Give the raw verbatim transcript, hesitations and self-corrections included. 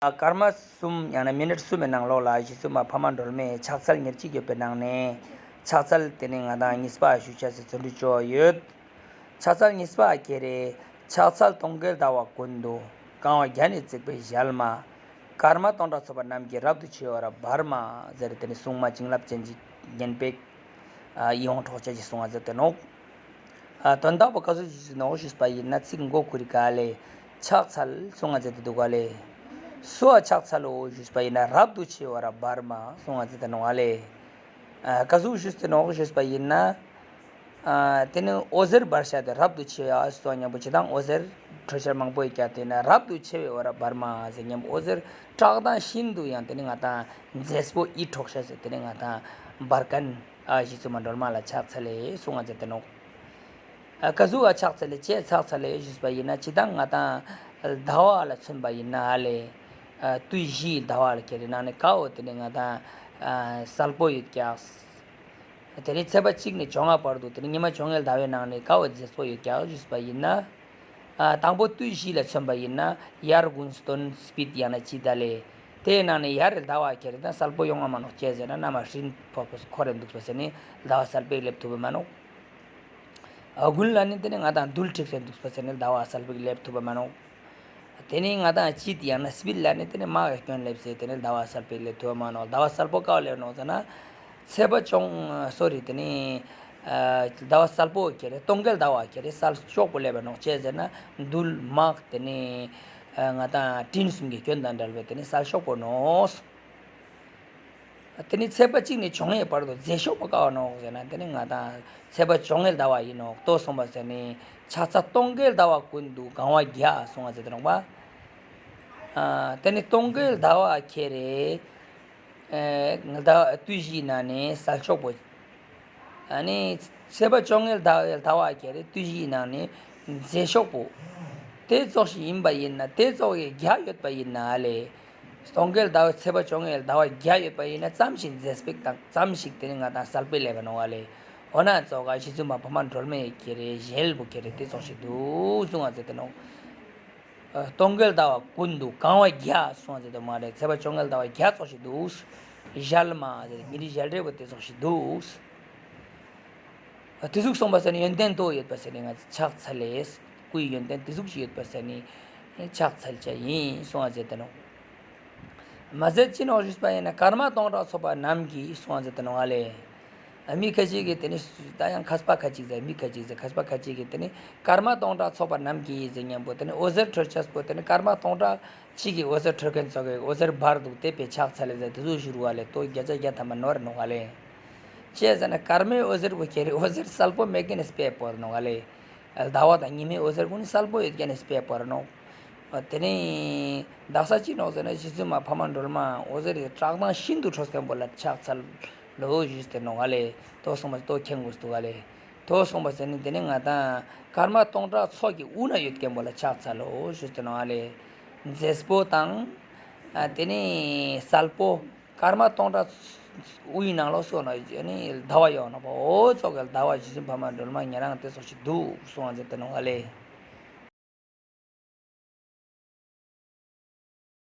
སྐར་མ་གསུམ་ཡང་ན་མི་ནཊ་གསུམ་མི་ནང་ལོགས་ལ་རྗེ་བཙུན་མ་འཕགས་མ་སྒྲོལ་མའི་ཕྱག་འཚལ་ཉེར་གཅིག་ཡོད་པའི་ནང་ནས་ཕྱག་འཚལ་དེ་ནི་ང་དང་གཉིས་པ་ཞུ་ཆ་སི་བརྩོན་འགྲུས་ཅོ་ཡོད། ཕྱག་འཚལ་གཉིས་པ་ཁྱེར་རེ། ཕྱག་འཚལ་སྟོན་ཀའི་ཟླ་བ་ཀུན་ཏུ། གང་བ་བརྒྱ་ནི་བརྩེགས་པའི་ཞལ་མ། སྐར་མ་སྟོང་ཕྲག་ཚོགས་པ་རྣམས་ཀྱིས། རབ་ཏུ་ཕྱེ་བར་བར་མ། ཟེར་དེ་ནི་སྲུང་མ་བྱིན་རླབས་ཅན་གྱི་བརྒྱན་པའི་ཨ་ཡིད་འོང་འཕྲོག་བྱ་ཞིག་གསུང་བ་མཛད་དེ་ནོག་ཨ་དོན་དག་པོ་ག་ཟུག་ཞིག་ནོག་ཞུས་པ་ཡིན་ན་ཚིག་མགོ་ཁུ་རི་ག་ལེ། ཕྱག་འཚལ་གསུང་བ་མཛད་དེ་འདུག་ག་ལེ། སུའ་ཕྱག་འཚལ་ལོ་ཞུས་པ་ཡིན་ན་རབ་ཏུ་ཕྱེ་བར་བར་མ་གསུང་བ་མཛད་དེ་ནོག་ག་ལེ། ཨ་ག་ཟུག་ཞུས་ཏེ་ནོག་ཞུས་པ་ཡིན་ན། ཨ་དེ་ནི་འོད་ཟེར་འབར་ཤ་དེ་རབ་ཏུ་ཕྱེ་ཡ་སོ་མཉམ་པོ་ཅི་དང་འོད་ཟེར་འཕྲོ་ཤར་མང་པོ་ཡི་ཀྱ་དེ་ན་རབ་ཏུ་ཕྱེ་བའི་བར་བར་མ་ཟེར་མཉམ་པོ་འོད་ཟེར་བཀྲག་མདངས་ཤིན་ཏུ་ཡང་དེ་ནི་ང་དང་མཛེས་པོ་ཡིད་འཕྲོག་ཤ་ཟེར་དེ་ནི་ང་དང་འབར་མཁན་ཨ་རྗེ་བཙུན་མ་སྒྲོལ་མ་ལ་ཕྱག་འཚལ་ལེ་གསུང་བ་མཛད་དེ་ནོག་ཨ་ག་ཟུག་ཨ་ཕྱག་འཚལ་ལེ་ཅི་ཕྱག་འཚལ་ལེ་ཞུས་པ་ཡིན་ན་ཅི་དང་ང་དང་ཟླ་བ་ལ་མཚོན་པ་ཡིན་ན་ཨ་ལེ། ཨ་དུས་བཞིའི་ཟླ་བ་ལ་ཁྱེར་རེ་ནང་ནས་ཀ་བོ་དེ་ནི་ང་དང་ཨ་གསལ་པོ་ཡོད་ཀྱག་དེ་ནི་ཚེས་པ་གཅིག་ནས་བཅོ་ལྔ་བར་དུ་དེ་ནི་ཉི་མ་བཅོ་ལྔའི་ཟླ་བའི་ནང་ནས་ཀ་བོ་མཛེས་པོ་ཡོད་ཀྱག་ཞུས་པ་ཡིན་ན། ཨ་དང་པོ་དུས་བཞི་ལ་མཚོན་པ་ཡིན་ན་དབྱར་དགུན་སྟོན་དཔྱིད་ཡང་ན་དཔྱིད་ད་ལེ། དེའི་ནང་ནས་དབྱར་རི་ཟླ་བ་ཁྱེར་རེ་ན་གསལ་པོ་ཡོང་ང་མ་ནོག་ཅི་ཟེར་ན་གནམ་མ་སྤྲིན་ཕོག་པོ་འཁོར་རེ་འདུག་པ་ཟེར་ནི་ཟླ་བ་གསལ་པོ་སླེབ་ཐུབ་པ་མ་ནོག་ཨ་དགུན་ལ་ནི་དེ་ནི་ང་དང་རྡུལ་འཁྲིགས་ཏེ་འདུག་པ་ཟེར་ནི་ཟླ་བ་གསལ་པོ་སླེབ་ཐུབ་པ་མ་ནོག་དེ་ནི་ང་དང་དཔྱིད་ཡང་ན་དཔྱིད་ལ་ནི་དེ་ནི་དམག་གི་སྐྱོན་སླེབས་ཏེ་དེ་ནི་ཟླ་བ་གསལ་པོ་སླེབ་ཐུབ་པ་མ་ནོག་ཟླ་བ་གསལ་པོ་ག་བོ་སླེབ་ནོག་ཟེར་ན། ཚེས་པ་བཅོ་ལྔ་སོ་རི་དེ་ནི་ཨ་ཟླ་བ་གསལ་པོ་ཁྱེར་རེ་སྟོན་ཀའི་ཟླ་བ་ཁྱེར་རེ་གསལ་ཤོག་པོ་སླེབ་པ་ནོག་ཅི་ཟེར་ན་རྡུལ་དམག་དེ་ནི་ཨ་ང་དང་སྤྲིན་གསུམ་གྱི་སྐྱོན་དང་བྲལ་བའི་དེ་ནི་གསལ་ཤོག་པོ་ནོག་དེ་ནི་ཚེས་པ་གཅིག་ནས་བཅོ་ལྔའི་བར་དུ་མཛེས་ཤོག་པོ་ག་བོ་ནོག་ཟེར་ན་དེ་ནི་ང་དང་ཚེས་པ་བཅོ་ལྔའི་ཟླ་བ་ཡིན་ནོག་ཏོ་གསུངས་པ་ཟེར་ནི་ཕྱག་འཚལ་སྟོན་ཀའི་ཟླ་བ་ཀུན་ཏུ་གང་བ་བརྒྱ་གསུང་བ་ཟེར་ཏེ་ནོག་པ། ཨ་དེ་ནི་སྟོན་ཀའི་ཟླ་བ་ཁྱེར་རེ་ཨ་ཟླ་དུས་བཞིའི་ནང་ནས་གསལ་ཤོག་པོ། ཨ་ནི་ཚེས་པ་བཅོ་ལྔའི་ཟླ་བའི་ཟླ་བ་ཁྱེར་རེ་དུས་བཞིའི་ནང་ནས་མཛེས་ཤོག་པོ། དེ་ཙོགས་ཤིག་ཡིན་པ་ཡིན་ན་དེ་ཙོགས་ཀྱི་བརྒྱ་ཡོད་པ་ཡིན་ན་ཨ་ལེ། སྟོན་ཀའི་ཟླ་བ་ཚེས་པ་བཅོ་ལྔའི་ཟླ་བ་བརྒྱ་ཡོད་པ་ཡིན་ན་ཙམ་ཞིག་མཛེས་པོ་དང་ཙམ་ཞིག་དེ་ནི་ང་དང་གསལ་པོ་སླེབ་པ་ནོག་ཨ་ལེ། འོ་ན་ཙོགས་ཀ་རྗེ་བཙུན་མ་འཕགས་མ་སྒྲོལ་མའི་ཁྱེར་རེ་ཞལ་པོ་ཁྱེར་རེ་དེ་ཙོགས་ཤིག་འདུག་གསུང་བ་མཛད་དེ་ནོག་ཨ་སྟོན་ཀའི་ཟླ་བ་ཀུན་ཏུ་གང་བ་བརྒྱ་གསུང་བ་མཛད་དེ་མ་རེད། ཚེས་པ་བཅོ་ལྔའི་ཟླ་བ་བརྒྱ་ཙོགས་ཤིག་འདུག་ཞལ་མ་ཟེར་མི་རིགས་ཞལ་རས་པོ་དེ་ཙོགས་ཤིག་འདུག་ཨ་དེ་ཟུག་གསུངས་པ་ཟེར་ནི་ཡོན་ཏན་དོ་ཡོད་པ་ཟེར་ནི་ང་ཕྱག་འཚལ་ལེ། སྐུའི་ཡོན་ཏན་དེ་ཟུག་ཅིག་ཡོད་པ་ཟེར་ནི་ཕྱག་འཚལ་བྱ་ཡིན་གསུང་བ་མཛད་དེ་ནོག་མ་ཟད་ཅི་ནོག་ཞུས་པ་ཡིན་ན་སྐར་མ་སྟོང་ཕྲག་ཚོགས་པ་རྣམས་ཀྱིས་གསུང་བ་མཛད་དེ་ནོག་ཨ་ལེ། ཨ་མི་ཁ་ཅིག་གིས་དེ་ནི་ད་ཡང་མཁས་པ་ཁ་ཅིག་ཟེར་མི་ཁ་ཅིག་ཟེར་མཁས་པ་ཁ་ཅིག་གིས་དེ་ནི་སྐར་མ་སྟོང་ཕྲག་ཚོགས་པ་རྣམས་ཀྱིས་ཟེར་མཉམ་པོ་དེ་ནི་འོད་ཟེར་འཕྲོ་ཆས་པོ་དེ་ནི་སྐར་མ་སྟོང་ཕྲག་གཅིག་གི་འོད་ཟེར་འཕྲོ་མཁན་ཙོགས་ཀྱི་འོད་ཟེར་འབར་འདུག་དེ་པའི་ཕྱག་འཚལ་ལེ་ཟེར་དེ་ཟུག་ཞུ་རུ་བ་ལེ་ལྟོ་བརྒྱ་ཆ་བརྒྱ་ཐམ་པ་ནོར་ནོག་ཨ་ལེ། ཅི་ཟེར་ན་སྐར་མའི་འོད་ཟེར་པོ་ཁྱེར་རེ་འོད་ཟེར་གསལ་པོ་མེད་མཁན་ནི་དཔེ་བོར་ནོག་ཨ་ལེ། ཟླ་བ་དང་ཉི་མའི་འོད་ཟེར་ཀུན་ནི་གསལ་པོ་ཡོད་མཁན་ནི་དཔེ་བོར་ནོག་དེ་ནི་དག་ས་ཅི་ནོག་ཟེར་ན་རྗེ་བཙུན་མ་འཕགས་མ་སྒྲོལ་མ་འོད་ཟེར་རི་བཀྲག་མདངས་ཤིན་ཏུ་འཕྲོ་མཁན་པོ་ལ་ཕྱག་འཚལ་ལོ་ཞུས་ཏེ་ནོག་ཨ་ལེ། ལྟོ་གསུངས་པ་ལྟོ་མཁྱེན་དགོས་འདུག་ཨ་ལེ། ལྟོ་གསུངས་པ་ཟེར་ནི་དེ་ནི་ང་དང་སྐར་མ་སྟོང་ཕྲག་ཚོགས་ཀྱི་དབུས་ན་ཡོད་མཁན་པོ་ལ་ཕྱག་འཚལ་ལོ་ཞུས་ཏེ་ནོག་ཨ་ལེ། མཛེས་པོ་དང་ཨ་དེ་ནི་གསལ་པོ། སྐར་མ་སྟོང་ཕྲག་དབུས་ནང་ལོགས་སུ་ནི་ཟླ་བ་ཡོད་ནོག་པ། འོ་ཙོགས་ཀྱི་ཟླ་བ་རྗེ་བཙུན་འཕགས་མ་སྒྲོལ་མ་ཉེ་རང་དེ་ཙོགས་ཤིག་འདུག་གསུང་བ་མཛད་དེ་ནོག་ཨ་ལེ།